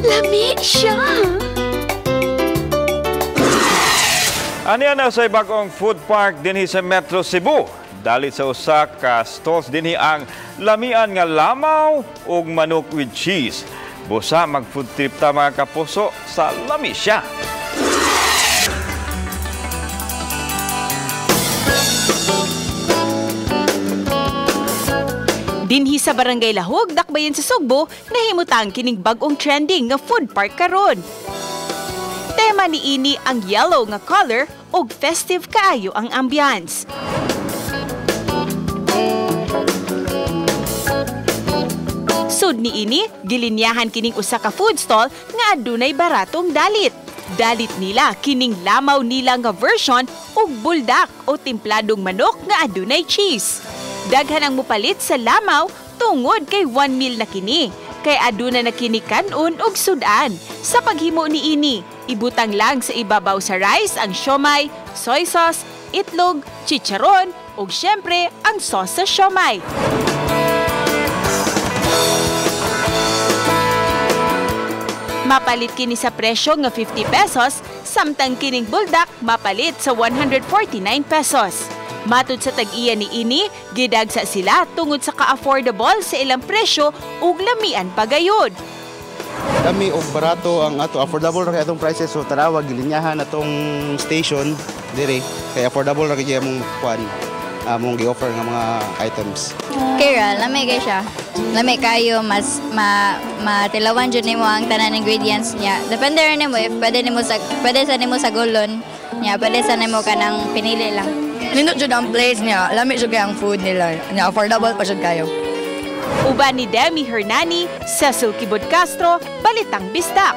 Lami siya. Aniya na sa bagong food park dinhi sa Metro Cebu. Dalit sa usa ka stalls dinhi ang lamian nga lamaw ug manok with cheese. Busa mag food trip ta mga kapuso sa lami siya. Dinhi sa Barangay Lahug, Dakbayan sa Sugbo, nahimutang kining bag-ong trending nga food park karon. Tema niini ang yellow nga color ug festive kaayo ang ambience. Sud niini, gilinyahan kining usa ka food stall nga adunay baratong dalit. Dalit nila kining lamaw nila nga version ug buldak o timpladong manok nga adunay cheese. Daghan ang mupalit sa lamaw tungod kay 1 meal na kini. Kay aduna na kini kan-on og sudan. Sa paghimo niini, ibutang lang sa ibabaw sa rice ang siomay, soy sauce, itlog, chicharon ug syempre ang sauce sa siomay. Mapalit kini sa presyo nga 50 pesos, samtang kining buldak mapalit sa 149 pesos. Matud sa tag-iya ni ini, gidagsa sila tungod sa ka-affordable sa ilang presyo ug lamian pagayod. Lami og barato ang ato, affordable ra kay atong prices, so tanawa gilinyahan atong station diri kay affordable ra kay among kuan, among gi-offer nga mga items. Kira, lami kay siya. Lami kayo, mas matilawan jud nimo ang tanan ingredients niya. Depende ra nimo if pwede nimo sa pwede sa nimo sa gulon niya, pwede sa nimo kanang pinili lang. Nindot jud ang place niya, lami jud kay ang food nila. Niya affordable pa jud kayo. Uban ni Demi Hernani, Cecil Kibod Castro, Balitang Bisdak.